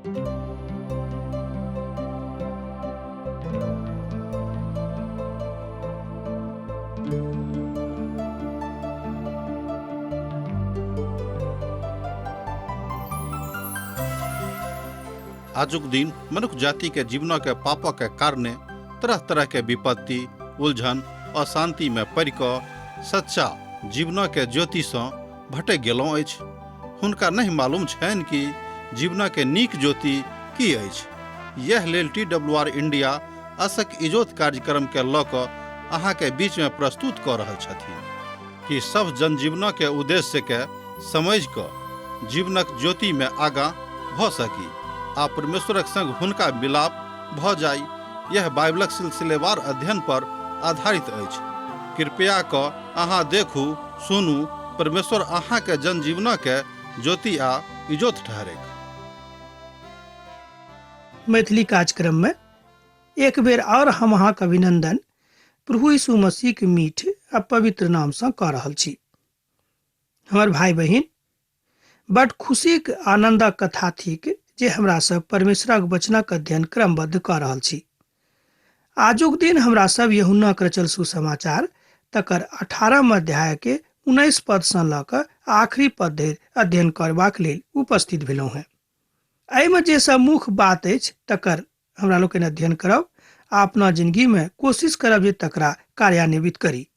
आजुक दिन मनुख जाति के जीवन के पापक के कारणे तरह तरह के विपत्ति, उलझन, अशांति में पड़ि कऽ सच्चा जीवन के ज्योति सँ भटकि गेलहुँ अछि। हुनका नहि मालूम छनि कि जीवन के नीक ज्योति की अछि। यैह लेल टी डब्ल्यू आर इंडिया असक इजोत कार्यक्रम के लऽ कऽ अहाँ के बीच में प्रस्तुत कऽ रहल छथिन कि सभ जनजीवन के उद्देश्य के समझि कऽ जीवनक ज्योति में आगाँ भऽ सकी आ परमेश्वरक संग हुनका मिलाप भऽ जाइ। यह बाइबलक सिलसिलेवार अध्ययन पर आधारित अछि। कृपया कऽ अहाँ देखू, सुनू, परमेश्वर अहाँ के जनजीवनक के ज्योति आ इजोत ठहरेक। मैथिली कार्यक्रम में एक बेर और हम अहाँक अभिनंदन प्रभु यीशु मसीह के मीठ आ पवित्र नाम से कऽ रहल छी। हमर भाई बहिन, बड खुशीक आनन्दक कथा थिक जे हमरा सब परमेश्वरक वचनक अध्ययन क्रमबद्ध कऽ रहल छी। आजुक दिन हमरा सब यूहन्नाक रचल सुसमाचार तकर 18 अध्याय के 19 पद सँ लऽ कऽ आखिरी पद धरि अध्ययन करबाक लेल उपस्थित भेलहुँ हेँ। एहिमे जे सब मुख्य बात अछि तकर हमरा लोकनि अध्ययन करब आ अपना जिंदगी में कोशिश करब जे तकरा कार्यान्वित करी,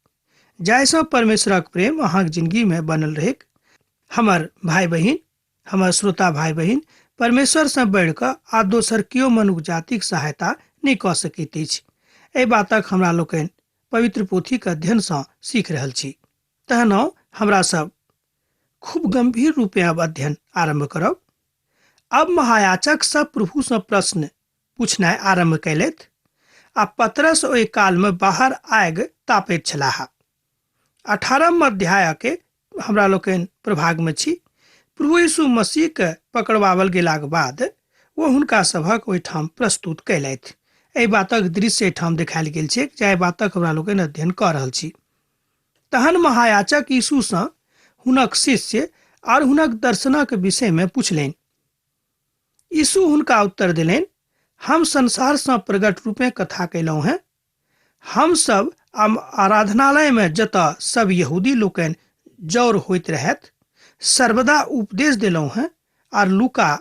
जाहिसँ परमेश्वरक प्रेम अहाँक जिंदगी में बनल रहैक। हमर भाई बहिन, हमर श्रोता भाई बहिन, परमेश्वर सँ बढ़ि कऽ आ दोसर केओ मनुख जातिक सहायता नहि कऽ सकैत अछि। एहि बातक हमरा लोकनि पवित्र पोथीक अध्ययन सँ सीख रहल छी। तहन हमरा सब खूब गंभीर रूपे अब अध्ययन आरंभ करब। अब महायाचक सब प्रभु सँ प्रश्न पूछनाइ आरंभ कयलथि आ पतरस ओहि काल में बाहर आगि तापैत छलाह। 18 अध्याय के हमरा लोकनि प्रभाग में छी। प्रभु यीशु मसीह के पकड़वावल गेलाक बाद ओ हुनका सभक ओहिठाम प्रस्तुत कयलथि। एहि बातक दृश्य एहिठाम देखायल गेल छैक, जाहि बातक हमरा लोकनि अध्ययन कऽ रहल छी। तहन महायाचक यीशु सँ हुनक शिष्य और हुनक दर्शनक विषय में पूछलनि। यीशु हुनका उत्तर देलनि, हम संसार सँ प्रगट रूपे कथा कयलहुँ हैं। हम सब आराधनालय में जतऽ सब यहूदी लोकनि जौर होइत रहथि सर्वदा उपदेश देलहुँ हैं और लुका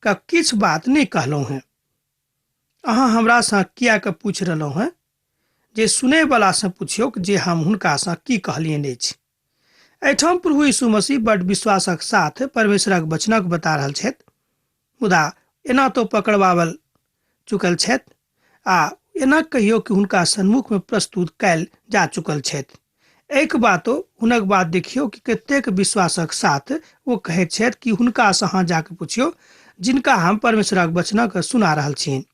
कऽ किछु बात नहि कहलहुँ हैं। अहाँ हमरा सँ किएक पूछि रहलहुँ हैं? जे सुनयवला सँ पुछियौक जे हम हुनका सँ की कहलियनि अछि। एहिठाम प्रभु यीशु मसीह बड विश्वासक साथ परमेश्वरक वचनक बता रहल छथि, मुदा एना तो पकड़वावल चुकल छथि आ एना कहियो कि हुनका सन्मुख में प्रस्तुत कयल जा चुकल छथि। एक बातो हुनक बात देखियौ कि कतेक विश्वासक साथ ओ कहैत छथि कि हुनका सँ अहाँ जाके पुछियौ जिनका हम परमेश्वरक वचनक सुना रहल छियनि।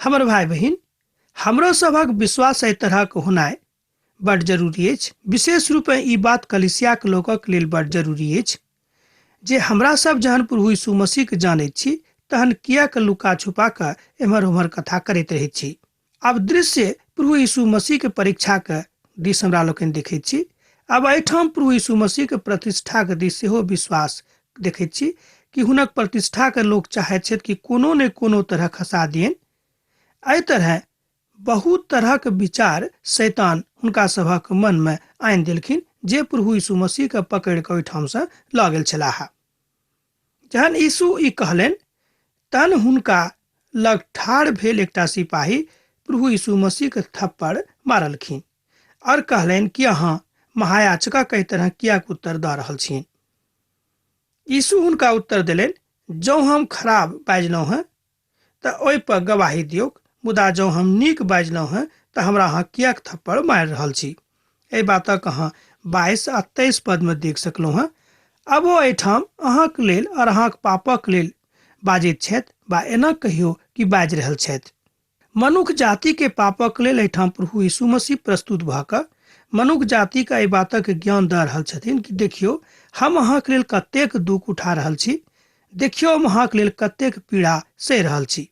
हमर भाई बहिन, हमरो सभक विश्वास एहि तरहक होनाइ बड जरूरी अछि। विशेष रूपे ई बात कलीसियाक लोकक लेल बड जरूरी अछि जे हमरा सब जहन प्रभु यीशु मसीह के जानैत छी तहन किएक लुका छुपा कऽ एम्हर ओम्हर कथा करैत रहैत छी। आब दृश्य प्रभु यीशु मसीह के परीक्षा के दिस हमरा लोकनि देखैत छी। आब एहिठाम प्रभु यीशु मसीह के प्रतिष्ठा के दिस सेहो विश्वास देखैत छी कि हुनक प्रतिष्ठा के लोक चाहैत छथि कि कोनो ने कोनो तरह खसा दियनि। एहि तरह बहुत तरहक विचार शैतान हुनका सभक मन में आनि देलखिन जे प्रभु यीशु मसीह के पकड़ि कऽ ओहिठाम सँ लऽ गेल छलाह। जहन यीशु ई कहलनि तहन हुनका लग ठाढ़ भेल एकटा सिपाही प्रभु यीशु मसीह के थप्पड़ मारलखिन और कहलनि कि अहाँ महायाचकक एहि तरह किएक उत्तर दऽ रहल छियनि। यीशु हुनका उत्तर देलनि, जँ हम खराब बाजलहुँ हेँ तऽ ओहि पर गवाही दियौक, मुदा जँ हम नीक बाजलहुँ हेँ तऽ हमरा अहाँ किएक थप्पड़ मारि रहल छी। एहि बातक अहाँ 22 आ 23 पद में देख सकलहुँ हेँ। आब ओ एहिठाम अहाँक लेल और अहाँक पापक लेल बाजैत छथि बा एना कहियो कि बाजि रहल छथि। मनुख जाति के पापक लेल एहिठाम प्रभु यीशु मसीह प्रस्तुत भऽ कऽ मनुख जाति के एहि बातक ज्ञान दऽ रहल छथिन कि देखियौ हम अहाँक लेल कतेक दुख उठा रहल छी, देखियौ हम अहाँक लेल कतेक पीड़ा सहि रहल छी।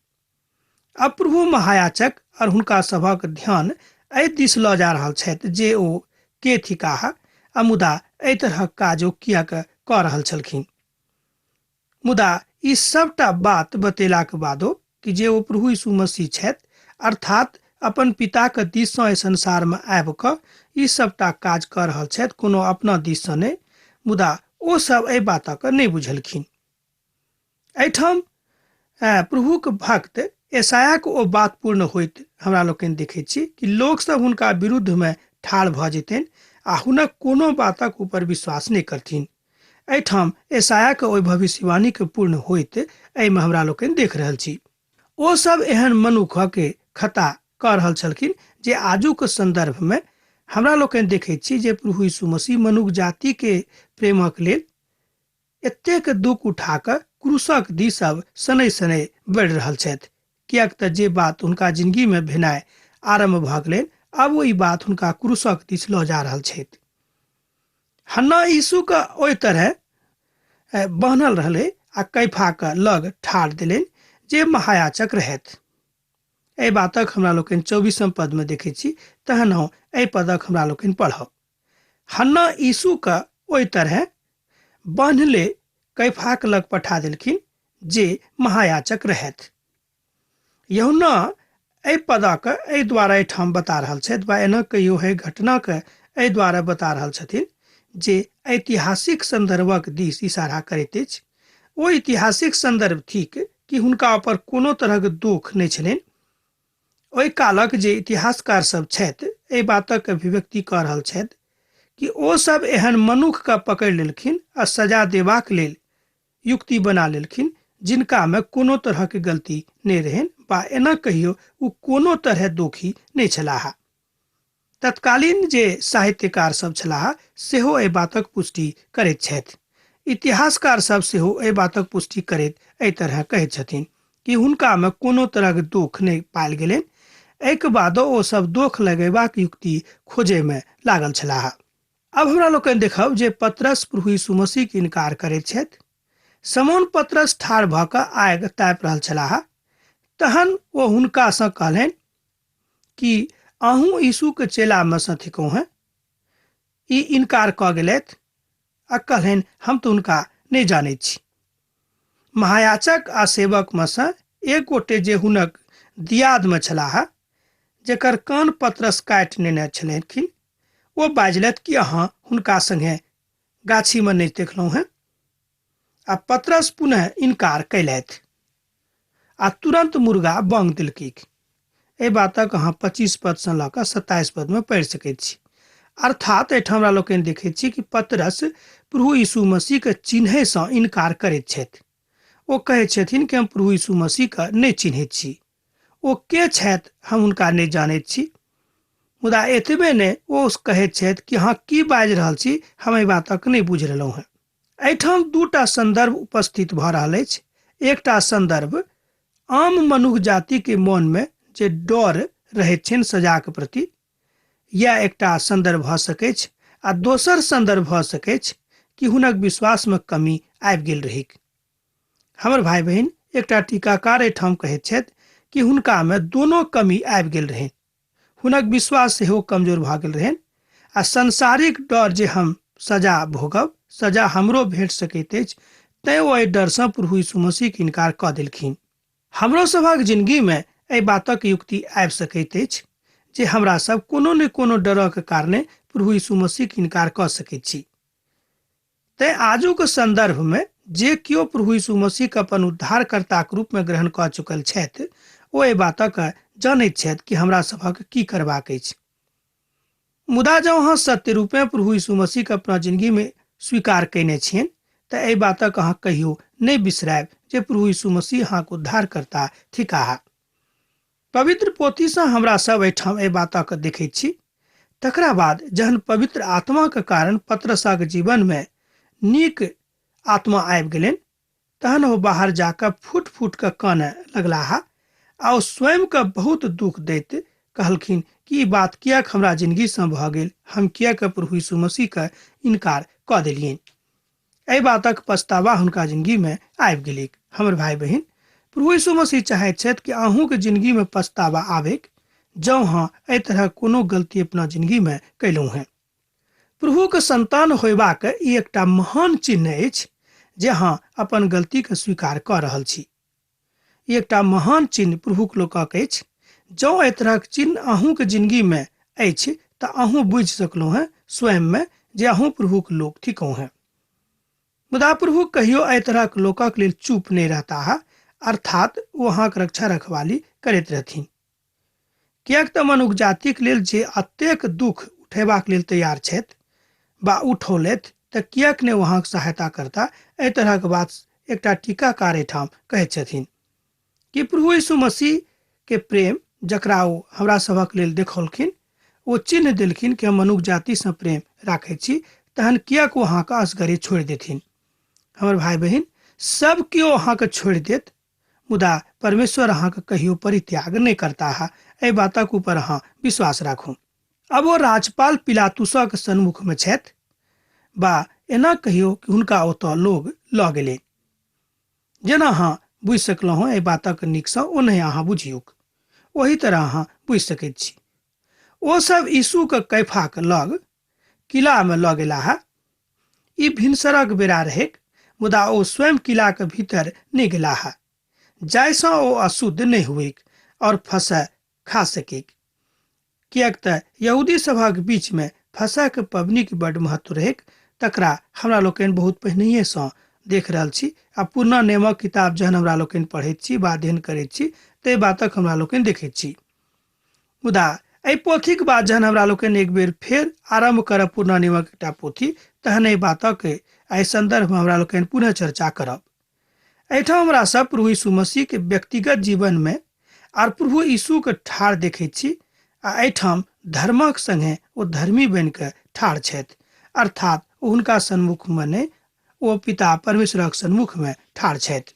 अब प्रभु महायाचक और हुनका सभक ध्यान एहि दिस लऽ जा रहल छथि जे ओ के थिकाह आ मुदा एहि तरहक काज ओ किएक कऽ रहल छलखिन। मुदा ई सबटा बात बतेलाक बादो कि जे ओ प्रभु यीशु मसीह छथि, अर्थात अपन पिताक दिससँ एहि संसारमे आबि कऽ ई सबटा काज कऽ रहल छथि, कोनो अपना दिससँ नहि, मुदा ओ सब एहि बातक नहि बुझलखिन। एहिठाम प्रभुक भक्त एसायाक ओ बात पूर्ण होइत हमरा लोकनि देखैत छी कि लोकसभ हुनका विरुद्धमे ठाढ़ भऽ जेतनि आ हुनक कोनो बातक ऊपर विश्वास नहि करथिन। एहिठाम एसायाक ओहि भविष्यवाणीके पूर्ण होइत एहिमे हमरा लोकनि देख रहल छी। ओ सब एहन मनुखके खता कऽ रहल छलखिन जे आजुक सन्दर्भमे हमरा लोकनि देखैत छी जे प्रभु यीशु मसीह मनुख जातिके प्रेमक लेल एतेक दुख उठा कऽ क्रूसक दिस अब शनै शनै बढ़ि रहल छथि, किएक तऽ जे बात हुनका जिंदगीमे भेनाइ आरम्भ भऽ गेलनि आब ओ ई बात हुनका क्रूसक दिस लऽ जा रहल छथि। हन्ना यीशुके ओहि तरह बान्हल रहलै आ कैफाके लग ठाढ़ देलनि जे महायाचक रहथि। एहि बातक हमरा लोकनि 24म पदमे देखैत छी, तहन हम एहि पदक हमरा लोकनि पढ़ब। हन्ना यीशुके ओहि तरह बान्हले कैफाक लग पठा देलखिन जे महायाचक रहथि। यूहन्ना एहि पदक एहि द्वारा एहिठाम बता रहल छथि वा एना कहियो एहि घटनाके एहि द्वारा बता रहल छथिन जे ऐतिहासिक संदर्भक दिस इशारा करैत अछि। ओ ऐतिहासिक संदर्भ थिक कि हुनका ऊपर कोनो तरहक दोख नहि छलनि। ओहि कालक जे इतिहासकार सब छथि एहि बातक अभिव्यक्ति कऽ रहल छथि कि ओ सब एहन मनुखके पकड़ि लेलखिन आ सजा देबाक लेल युक्ति बना लेलखिन जिनकामे कोनो तरहक गलती नहि रहनि वा एना कहियो ओ कोनो तरहे दोखी नहि छलाह। तत्कालीन जे साहित्यकार सब छलाह सेहो एहि बातक पुष्टि करैत छथि। इतिहासकार सब सेहो एहि बातक पुष्टि करैत एहि तरह कहैत छथिन कि हुनकामे कोनो तरहक दोख नहि पायल गेलनि। एहिके बादो ओ सब दोख लगेबाक युक्ति खोजैमे लागल छलाह। अब हमरा लोकनि देखब जे पतरस प्रभु यीशु मसीह के इनकार करैत छथि। समौन पतरस ठाढ़ भऽ कऽ आगि तापि रहल छलाह, तहन ओ हुनकासँ कहलनि कि अहूँ यीशुके चेलामे सँ थिकहुँ हेँ। ई इनकार कऽ गेलथि आ कहलनि हम तऽ हुनका नहि जानैत छी। महायाचक आ सेवकमे सँ एक गोटे जे हुनक दियादमे छलाह, जकर कान पतरस काटि नेने छलखिन, ओ बाजलथि कि अहाँ हुनका संगे गाछीमे नहि देखलहुँ हेँ। आ पतरस पुनः इनकार कयलथि आ तुरंत मुर्गा बांग देलकै। एहि बातक अहाँ 25 पदसँ लऽ कऽ 27 पदमे पढ़ि सकैत छी। अर्थात एहिठाम हमरा लोकनि देखैत छी कि पतरस प्रभु यीशु मसीहके चिन्हैसँ इनकार करैत छथि। ओ कहैत छथिन कि हम प्रभु यीशु मसीहके नहि चिन्हैत छी, ओ के छथि हम हुनका नहि जानैत छी। मुदा एतबे नहि, ओ कहैत छथि कि अहाँ की बाजि रहल छी हम एहि बातक नहि बुझि रहलहुँ हेँ। एहिठाम दूटा संदर्भ उपस्थित भऽ रहल अछि। एकटा संदर्भ आम मनुख जातिके मोनमे जे डर रहैत छनि सजाके प्रति, यह एकटा संदर्भ भऽ सकैछ, आ दोसर संदर्भ भऽ सकैछ कि हुनक विश्वासमे कमी आबि गेल रहैक। हमर भाई बहिन, एकटा टीकाकार एहिठाम कहैत छथि कि हुनकामे दोनो कमी आबि गेल रहनि। हुनक विश्वास सेहो कमजोर भऽ गेल रहनि आ सांसारिक डर जे हम सजा भोगब, सजा हमरो भेट सकैत अछि, तैं ओ एहि डरसँ प्रभु यीशु मसीहके इनकार कऽ देलखिन। हमरो सभक जिंदगीमे एहि बातक युक्ति आबि सकैत अछि जे हमरा सब कोनो ने कोनो डरक कारणे प्रभु यीशु मसीहके इनकार कऽ सकैत छी। तैं आजुक संदर्भमे जे केओ प्रभु यीशु मसीहके अपन उद्धारकर्ताक रूपमे ग्रहण कऽ चुकल छथि, ओ एहि बातक जनैत छथि कि हमरा सभक की करबाक अछि। मुदा जँ अहाँ सत्य रूपे प्रभु यीशु मसीहके अपना जिंदगीमे स्वीकार कयने छियनि तऽ एहि बातक अहाँ कहियो नहि बिसरायब जे प्रभु यीशु मसीह अहाँके उद्धारकर्ता थिकाह। पवित्र पोथीसँ हमरा सब एहिठाम एहि बातक देखैत छी। तकरा बाद जहन पवित्र आत्माके कारण पतरसक जीवनमे नीक आत्मा आबि गेलनि, तहन ओ बाहर जाकऽ फूट फूट कऽ कानय लगलाह आ ओ स्वयंके बहुत दुख दैत कहलखिन कि ई बात किएक हमरा जिंदगीसँ भऽ गेल, हम किएक प्रभु यीशु मसीहके इनकार कऽ देलियनि। एहि बातक पछतावा हुनका जिंदगीमे आबि गेलैक। हमर भाई बहिन, प्रभु यीशु मसीह चाहैत छथि कि अहूँके जिंदगीमे पछतावा आबैक जँ अहाँ एहि तरहक कोनो गलती अपना जिंदगीमे कयलहुँ हेँ। प्रभुके संतान होयबाक ई एकटा महान चिन्ह अछि जे अहाँ अपन गलतीके स्वीकार कऽ रहल छी। ई एकटा महान चिन्ह प्रभुक लोकक अछि। जँ एहि तरहक चिन्ह अहूँके जिंदगीमे अछि तऽ अहूँ बुझि सकलहुँ हेँ स्वयंमे जे अहूँ प्रभुक लोक थिकहुँ हेँ। मुदा प्रभु कहियो एहि तरहक लोकक लेल चुप नहि रहताह, अर्थात ओ अहाँक रक्षा रखवाली करैत रहथिन। किएक तऽ मनुख जातिक लेल जे अतेक दुख उठेबाक लेल तैयार छथि बा उठौलथि तऽ किएक नहि ओ अहाँक सहायता करता। एहि तरहक बात एकटा टीकाकार एहिठाम कहैत छथिन कि प्रभु यीशु मसीह के प्रेम जकरा ओ हमरा सभक लेल देखौलखिन, ओ चिन्ह देलखिन कि हम मनुख जातिसँ प्रेम राखैत छी, तहन किएक ओ अहाँके असगरे छोड़ि देथिन। हमर भाय बहिन, सब केओ अहाँके छोड़ि देत, मुदा परमेश्वर अहाँके कहियो परित्याग नहि करताह। एहि बातक ऊपर अहाँ विश्वास राखू। अब ओ राजपाल पिलातुसक सन्मुखमे छथि, बा एना कहियो कि हुनका ओतऽ लोग लऽ गेलै। जेना अहाँ बुझि सकलहुँ एहि बातक नीकसँ ओनाहि अहाँ बुझियौक, ओही तरह अहाँ बुझि सकैत छी। ओ सब यीशुके कैफाक लग किलामे लऽ गेलाह। ई भिनसरक बेरा रहैक, मुदा ओ स्वयं किलाक भीतर नहि गेलाह, जाहिसँ ओ अशुद्ध नहि हुएक और फसह खा सकेक, किएक तऽ यहूदी सभक बीचमे फसहके पबनीक बड्ड महत्व रहैक। तकरा हमरा लोकनि बहुत पहिनहिएसँ देख रहल छी आ पुरना नियमक किताब जहन हमरा लोकनि पढ़ैत छी वा अध्ययन करैत छी ताहि बातक हमरा लोकनि देखैत छी। मुदा एहि पोथीक बाद जहन हमरा लोकनि एक बेर फेर आरम्भ करब पुरना नियमक एकटा पोथी, तहन एहि बातक एहि सन्दर्भमे हमरा लोकनि पुनः चर्चा करब। एहिठाम हमरा सब प्रभु यीशु मसीह के व्यक्तिगत जीवन में आर प्रभु यीशु के ठाढ़ देखैत छी आ एहिठाम धर्मक संगे ओ धर्मी बनि कऽ ठाढ़ छथि, अर्थात ओ हुनका सन्मुख में नहि, ओ पिता परमेश्वरक सन्मुख में ठाढ़ छथि।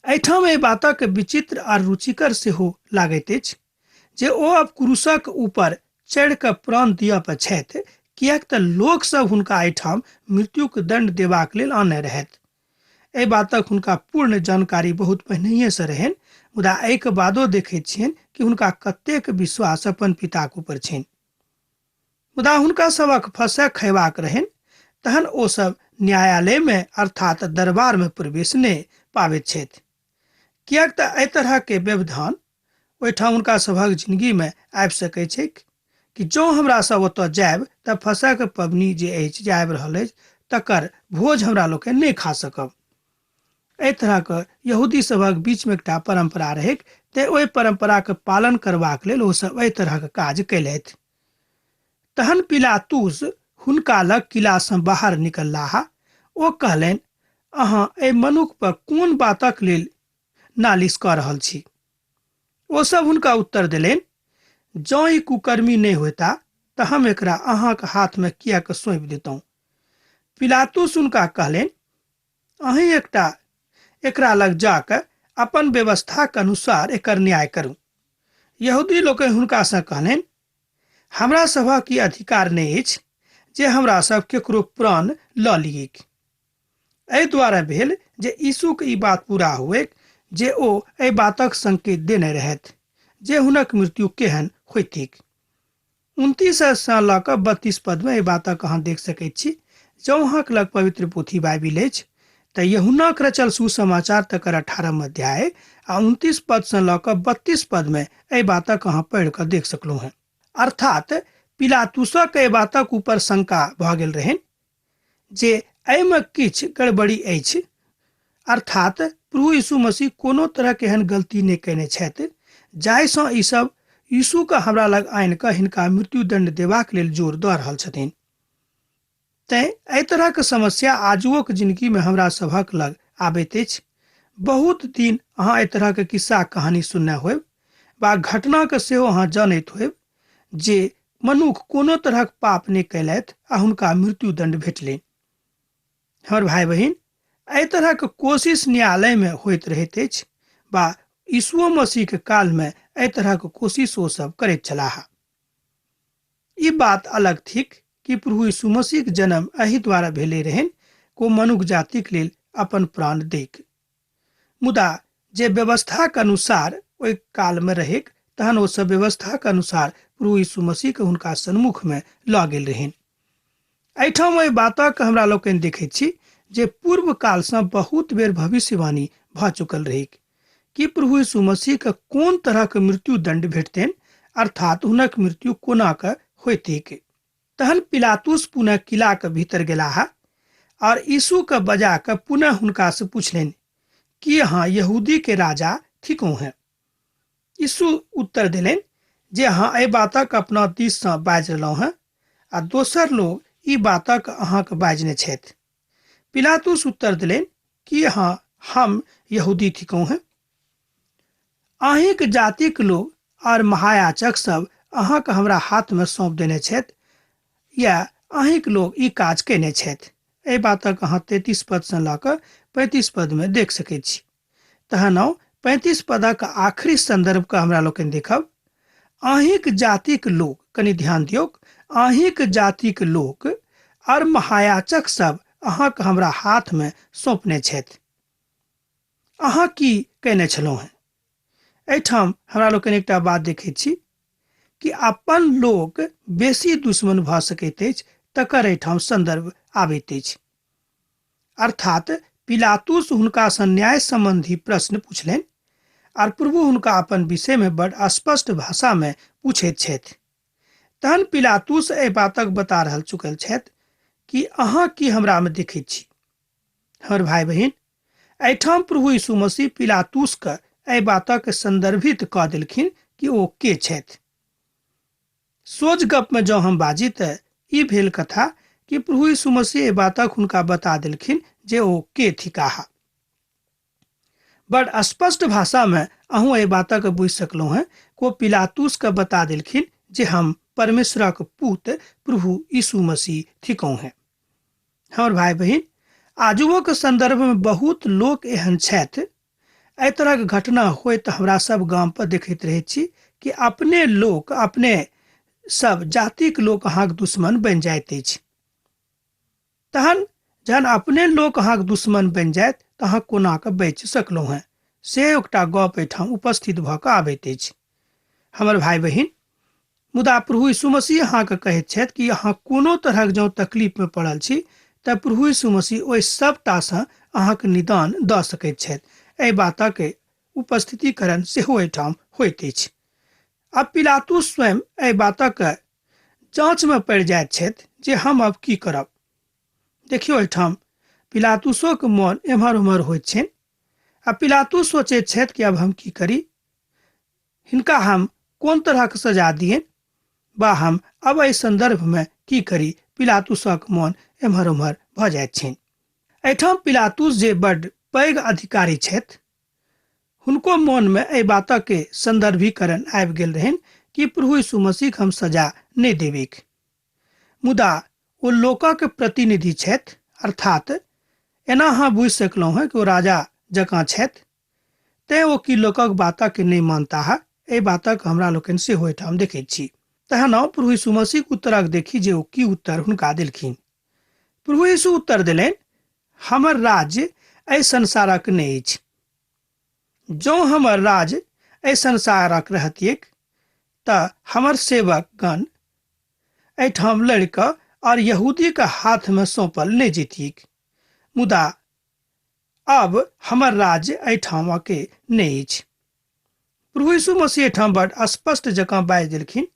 एहिठाम एहि बातक विचित्र आर रुचिकर सेहो लागैत अछि जे ओ अब क्रूसक ऊपर चढ़ि कऽ प्राण दिअ पर छथि, किएक तऽ लोक सब हुनका एहिठाम मृत्युक दंड देबाक लेल आने रहथि। एहि बातक हुनका पूर्ण जानकारी बहुत पहिनहिएसँ रहनि, मुदा एहिके बादो देखैत छियनि कि हुनका कतेक विश्वास अपन पिताक ऊपर छनि। मुदा हुनका सभक फसह खयबाक रहनि, तहन ओ सब न्यायालयमे अर्थात दरबारमे प्रवेश नहि पाबैत छथि, किएक तऽ एहि तरहके व्यवधान ओहिठाम हुनका सभक जिंदगीमे आबि सकैत छैक कि जँ हमरा सब ओतऽ जायब तऽ फसहके पबनी जे अछि, जे आबि रहल अछि, तकर भोज हमरा लोकनि नहि खा सकब। एहि तरहक यहूदी सभक बीचमे एकटा परम्परा रहैक, तेँ ओहि परम्पराके पालन करबाक लेल ओ सब एहि तरहक काज कयलथि। तहन पिलातुस हुनका लग किलासँ बाहर निकललाह। ओ कहलनि, अहाँ एहि मनुख पर कोन बातक लेल नालिश कऽ रहल छी? ओ सब हुनका उत्तर देलनि, जँ ई कुकर्मी नहि होइता तऽ हम एकरा अहाँक हाथमे किएक सौंपि दितहुँ? पिलातुस हुनका कहलनि, अहीं एकटा एकरा लग जा कऽ अपन व्यवस्थाक अनुसार एकर न्याय करू। यहूदी लोकनि हुनकासँ कहलनि, हमरा सभक ई अधिकार नहि अछि जे हमरा सब केकरो प्राण लऽ लियैक। एहि द्वारा भेल जे यीशुक ई बात पूरा हुएक जे ओ एहि बातक संकेत देने रहथि जे हुनक मृत्यु केहन होइतिक। 29 सँ लऽ कऽ 32 पदमे एहि बातक अहाँ देख सकैत छी। जँ अहाँक लग पवित्र पोथी बाइबिल अछि तऽ यूहन्नाक रचल सुसमाचार तकर 18 अध्याय आ 29 पद सँ लऽ कऽ 32 पदमे एहि बातक अहाँ पढ़ि कऽ देख सकलहुँ हेँ। अर्थात पिलातुसक एहि बातक ऊपर शंका भऽ गेल रहनि जे एहिमे किछु गड़बड़ी अछि, अर्थात प्रभु यीशु मसीह कोनो तरहक एहन गलती नहि कयने छथि जाहिसँ ई सब यीशुके हमरा लग आनि कऽ हिनका मृत्युदंड देबाक लेल जोर दऽ रहल छथिन। तैँ एहि तरहक समस्या आजुओक जिंदगीमे हमरा सभक लग आबैत अछि। बहुत दिन अहाँ एहि तरहक किस्सा कहानी सुनने होयब वा घटनाके सेहो अहाँ जनैत होयब जे मनुख कोनो तरहक पाप नहि कयलथि आ हुनका मृत्युदंड भेटलनि। हमर भाय बहिन, एहि तरहक कोशिश न्यायालयमे होइत रहैत अछि वा यीशुओ मसीहके कालमे एहि तरहक कोशिश ओ सब करैत छलाह। ई बात अलग थिक कि प्रभु यीशु मसीहक जन्म एहि द्वारा भेलै रहनि को मनुख जातिक लेल अपन प्राण दैक, मुदा जे व्यवस्थाक अनुसार ओहि कालमे रहैक तहन ओ सब व्यवस्थाक अनुसार प्रभु यीशु मसीहके हुनका सन्मुखमे लऽ गेल रहनि। एहिठाम एहि बातक हमरा लोकनि देखैत छी जे पूर्व कालसँ बहुत बेर भविष्यवाणी भऽ चुकल रहैक कि प्रभु यीशु मसीहके कोन तरहक मृत्यु दंड भेटतनि, अर्थात हुनक मृत्यु कोना कऽ होइतैक। तहन पिलातुस पुनः किलाके भीतर गेलाह और यीशु के बजा कऽ पुनः हुनकासँ पुछलनि, कि अहाँ यहूदी के राजा थिकहुँ हैं? यीशु उत्तर देलनि जे अहाँ एहि बातक अपना दिससँ बाजि रहलहुँ हेँ आ दोसर लोग ई बातक अहाँके बाजने छथि। पिलातुस उत्तर देलनि, कि अहाँ हम यहूदी थिकहुँ हेँ? अहीँक जातिक लोग और महायाचक सब अहाँके हमरा हाथमे सौंप देने छथि या अहीँक लोग ई काज कयने छथि। एहि बातक अहाँ 33 पदसँ लऽ कऽ 35 पदमे देख सकैत छी। तहन आउ 35 पदक आखिरी संदर्भके हमरा लोकनि देखब। अहीँक जातिक लोक, कनि ध्यान दियौक, अहीँक जातिक लोक और महायाचक सब अहाँके हमरा हाथमे सौंपने छथि। अहाँ की कयने छलहुँ हेँ? एहिठाम हमरा लोकनि एकटा बात देखैत छी कि अपन लोक बेसी दुश्मन भऽ सकैत अछि, तकर एहिठाम संदर्भ आबैत अछि। अर्थात पिलातुस हुनकासँ न्याय सम्बन्धी प्रश्न पुछलनि आर प्रभु हुनका अपन विषयमे बड स्पष्ट भाषामे पूछैत छथि। तहन पिलातुस एहि बातक बता रहल चुकल छथि कि अहाँ की हमरामे देखैत छी? हमर भाई बहिन, एहिठाम प्रभु यीशु मसीह पिलातुसके एहि बातक संदर्भित कऽ देलखिन कि ओ के छथि। सोझ गपमे जँ हम बाजी तऽ ई भेल कथा कि प्रभु यीशु मसीह एहि बातक हुनका बता देलखिन जे ओ के थिकाह। बड स्पष्ट भाषामे अहूँ एहि बातक बुझि सकलहुँ हेँ कि ओ पिलातुसके बता देलखिन जे हम परमेश्वरक पूत प्रभु यीशु मसीह थिकहुँ हेँ। हमर भाई बहिन, आजुओके संदर्भमे बहुत लोक एहन छथि, एहि तरहक घटना होय तऽ हमरा सब गाम पर देखैत रहै छी कि अपने लोक, अपने सब जातिक लोक अहाँके दुश्मन बनि जाइत अछि। तहन जहन अपने लोक अहाँके दुश्मन बनि जायत तऽ अहाँ कोना कऽ बचि सकलहुँ हेँ, से एकटा गप एहिठाम उपस्थित भऽ कऽ आबैत अछि। हमर भाई बहिन, मुदा प्रभु यीशु मसीह अहाँके कहैत छथि कि अहाँ कोनो तरहक जँ तकलीफमे पड़ल छी तऽ प्रभु यीशु मसीह ओहि सबटासँ अहाँके निदान दऽ सकैत छथि। एहि बातक उपस्थितिकरण सेहो एहिठाम होइत अछि। आब पिलातुस स्वयं एहि बातक जाँचमे पड़ि जाइत छथि जे हम अब की करब। देखियौ, एहिठाम पिलातुसोके मन एम्हर ओम्हर होइत छनि आ पिलातुस सोचैत छथि कि अब हम की करी, हिनका हम कोन तरहक सजा दियनि बा हम अब एहि संदर्भमे की करी। पिलातुसक मन एम्हर ओम्हर भऽ जाइत छनि। एहिठाम पिलातुस जे बड्ड पैघ अधिकारी छथि, हुनको मनमे एहि बातक संदर्भीकरण आबि गेल रहनि कि प्रभु यीशु मसीहके हम सजा नहि देबैक। मुदा ओ लोकक प्रतिनिधि छथि, अर्थात एना अहाँ बुझि सकलहुँ हेँ कि ओ राजा जकाँ छथि, तेँ ओ कि लोकक बातक नहि मानताह, एहि बातक हमरा लोकनि सेहो एहिठाम देखैत छी। तहन आउ प्रभु यीशु मसीहक उत्तरक देखी जे ओ की उत्तर हुनका देलखिन। प्रभु यीशु उत्तर देलनि, हमर राज्य एहि संसारक नहि अछि। जँ हमर राज्य एहि संसारक रहतिऐक तऽ हमर सेवकगण एहिठाम लड़ि कऽ और यहूदीक हाथमे सौंपल नहि जैतिऐक। मुदा अब हमर राज्य एहिठामके नहि अछि। प्रभु यीशु मसीह एहिठाम बड स्पष्ट जकाँ बाजि देलखिन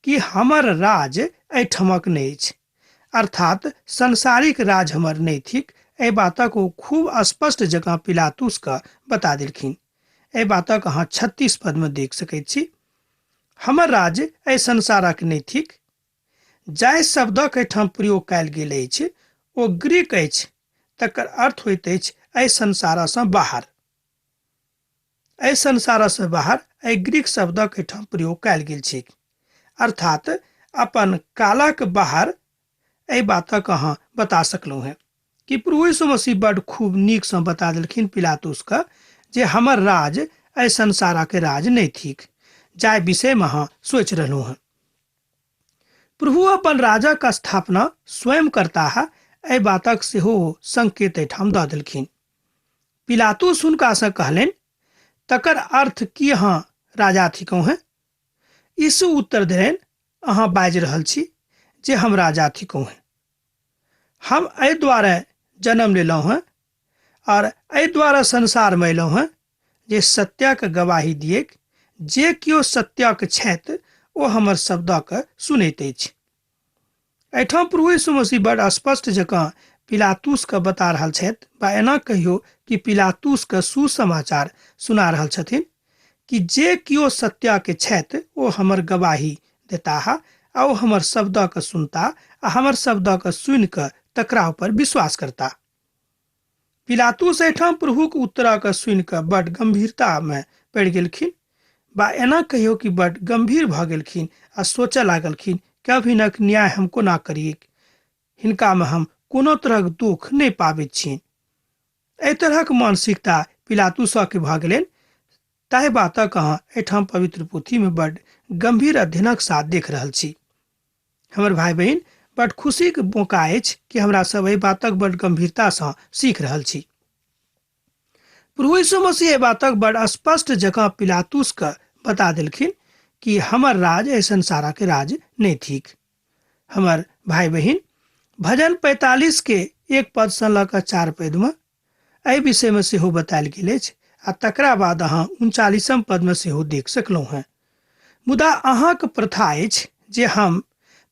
कि हमर राज एहिठामक नहि अछि, अर्थात सांसारिक राज हमर नहि थिक। एहि बातक ओ खूब स्पष्ट जकाँ पिलातुसके बता देलखिन। एहि बातक अहाँ 36 पदमे देख सकैत छी। हमर राज्य एहि संसारक नहि थिक। जाहि शब्दक एहिठाम प्रयोग कयल गेल अछि ओ ग्रीक अछि, तकर अर्थ होइत अछि एहि संसारसँ बाहर। एहि संसारसँ बाहर एहि ग्रीक शब्दक एहिठाम प्रयोग कयल गेल छैक, अर्थात अपन कालक बाहर। एहि बातक अहाँ बता सकलहुँ हेँ कि प्रभु यीशु मसीह बड खूब नीकसँ बता देलखिन पिलातुसके जे हमर राज एहि संसारक राज नहि थिक, जाहि विषयमे अहाँ सोचि रहलहुँ हेँ। प्रभु अपन राजक स्थापना स्वयं करताह, एहि बातक सेहो संकेत एहिठाम दऽ देलखिन। पिलातुस हुनकासँ कहलनि, तकर अर्थ की अहाँ राजा थिकहुँ हेँ? यीशु उत्तर देलनि, अहाँ बाजि रहल छी जे हम राजा थिकहुँ हेँ। हम एहि दुआरे जन्म लेलहुँ हेँ आओर एहि द्वारा संसारमे अयलहुँ हेँ जे सत्यक गवाही दिएक। जे केओ सत्यक छथि ओ हमर शब्दक सुनैत अछि। एहिठाम प्रभु यीशु मसीह बड़ स्पष्ट जकाँ पिलातुसके बता रहल छथि वा एना कहियो कि पिलातुसके सुसमाचार सुना रहल छथिन कि जे केओ सत्यके छथि ओ हमर गवाही देताह आ ओ हमर शब्दके सुनता आ हमर शब्दके सुनि कऽ तकरा ऊपर विश्वास करता। पिलातुस एहिठाम प्रभुक उत्तरके सुनि कऽ बड गंभीरतामे पड़ि गेलखिन बा एना कहियो कि बड गंभीर भऽ गेलखिन आ सोचऽ लागलखिन कि अब हिनक न्याय हम कोना करियैक, हिनकामे हम कोनो तरहक दुख नहि पाबैत छियनि। एहि तरहक मानसिकता पिलातुसके भऽ गेलनि। ताहि बातक अहाँ एहिठाम पवित्र पोथीमे बड गंभीर अध्ययनक साथ देख रहल छी। हमर भाई बहिन, बड खुशीके मौका अछि कि हमरा सब एहि बातक बड गंभीरतासँ सीख रहल छी। प्रभु यीशु मसीह एहि बातक बड स्पष्ट जकाँ पिलातुसके बता देलखिन कि हमर राज एहि संसारक राज नहि थिक। हमर भाई बहिन, भजन 45 के 1 पद सँ लऽ कऽ 4 पद मे एहि विषय मे सेहो बतायल गेल अछि आ तकरा बाद अहाँ 39 पद मे सेहो देख सकलहुँ हेँ। मुदा अहाँक प्रथा अछि जे हम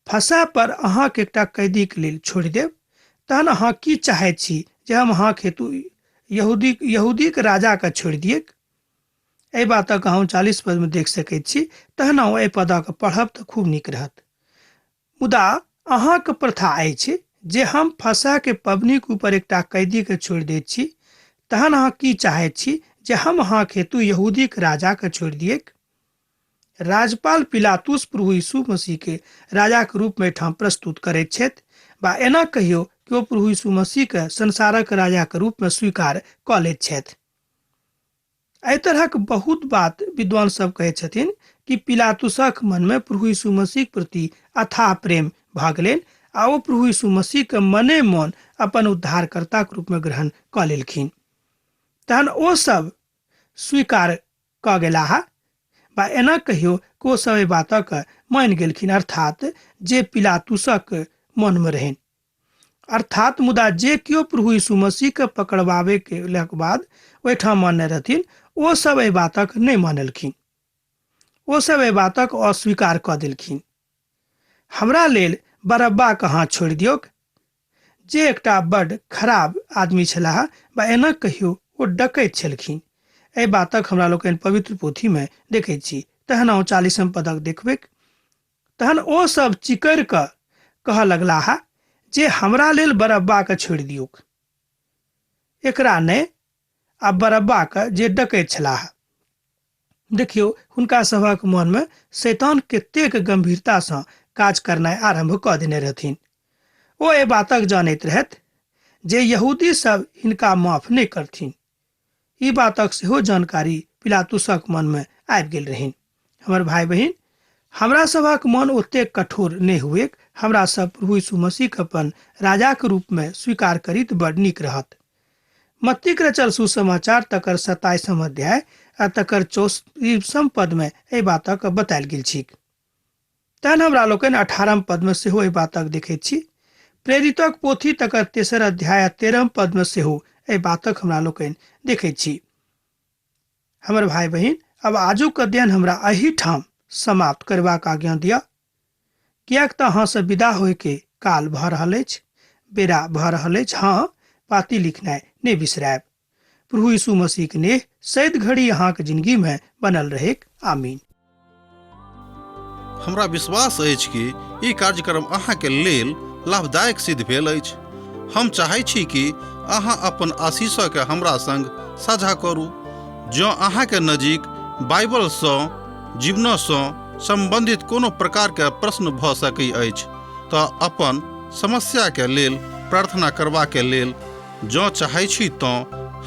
फंसा पर अहाँक एकटा कैदीक लेल छोड़ि देब, तहन अहाँ की चाहैत छी जे हम अहाँक हेतु यहूदीक राजाकेँ छोड़ि दिऐक? एहि बातक अहाँ 39 पदमे देख सकैत छी। तहन अहाँ एहि पदक पढ़ब तऽ खूब नीक रहत। मुदा अहाँक प्रथा अछि जे हम फंसा के पबनीक ऊपर एकटा कैदीके छोड़ि दैत छी, तहन अहाँ की चाहैत छी जे हम अहाँक हेतु यहूदीक राजाके छोड़ि दिऐक? राज्यपाल पिलातुस प्रभु यीशु मसीह के राजाक रूप में एहिठाम प्रस्तुत करैत छथि बा एना कहियो कि ओ प्रभु यीशु मसीह के संसारक राजाक रूप में स्वीकार कऽ लैत छथि। एहि तरहक बहुत बात विद्वान सब कहै छथिन कि पिलातुसक मन में प्रभु यीशु मसीह के प्रति अथाह प्रेम भऽ गेलनि आ ओ प्रभु यीशु मसीह के मने मन अपन उद्धारकर्ता के रूप में ग्रहण कऽ लेलखिन। तहन ओ सब स्वीकार कऽ गेलाह बा एना कहियो कि ओ सब एहि बातक मानि गेलखिन, अर्थात जे पिलातुसक मन में रहनि। अर्थात मुदा जे केओ प्रभु यीशु मसीह के पकड़वावे के लक बाद ओहिठाम मानने रहथिन ओ सब एहि बातक नहि मानलखिन, ओ सब एहि बातक अस्वीकार कऽ देलखिन। हमरा लेल बरब्बा के हाथ छोड़ि दियौक, जे एकटा बड खराब आदमी छलाह बा एना कहियो ओ डकैत छलखिन। एहि बातक हमरा लोकनि पवित्र पोथी में देखैत छी। तहन अहाँ 40 पदक देखबैक। तहन ओ सब चिकरि कऽ कहऽ लगलाह जे हमरा लेल बरब्बा के छोड़ि दियौक, एकरा नहि, आ बरब्बा के जे डकैत छलाह। देखियौ हुनका सभक मन में शैतान कतेक गंभीरता सँ काज करनाइ आरंभ कऽ देने रहथिन। ओ एहि बातक जानैत रहथि जे यहूदी सब हिनका माफ नहि करथिन। ई बातक सेहो जानकारी पिलातुसक मन में आबि गेल रहनि। हमर भाई बहिन, हमरा सभक मन ओतेक कठोर नहि हुएक। हमरा सब प्रभु यीशु मसीह के अपन राजाक रूप में स्वीकार करी तऽ बड़ नीक रहत। मत्तीक रचल सुसमाचार तकर 27 अध्याय आ तकर 34 पद में एहि बातक बतायल गेल छैक। तहन हमरा लोकनि 18 पद में सेहो एहि बातक देखैत छी। प्रेरितक पोथी तकर 3 अध्याय आ 13 पद में सेहो एहि बातक हमरा लोकनि देखैत छी। हमर भाई बहिन, अब आजुक अध्ययन हमरा एहि ठाम समाप्त करबाक आज्ञा दिअ, किएक तऽ अहाँ से विदा होय के काल भऽ रहल अछि, बेरा भऽ रहल अछि। हाँ, पाती लिखनाइ नहि बिसरायब। प्रभु यीशु मसीह के नेह सैद घड़ी अहाँक जिंदगी में बनल रहेक। आमीन। हमरा विश्वास अछि कि ई कार्यक्रम अहाँके लेल लाभदायक सिद्ध भेल अछि। हम चाहै छी कि अहाँ अपन आशीषके हमरा संग साझा करू। जँ अहाँके नजीक बाइबलसँ जीवनसँ सम्बन्धित कोनो प्रकारके प्रश्न भऽ सकै अछि तऽ अपन समस्याके लेल प्रार्थना करबाके लेल जँ चाहै छी तँ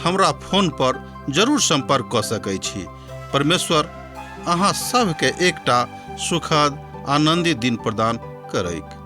हमरा फोन पर जरूर सम्पर्क कऽ सकै छी। परमेश्वर अहाँ सभके एकटा सुखद आनन्दित दिन प्रदान करैक।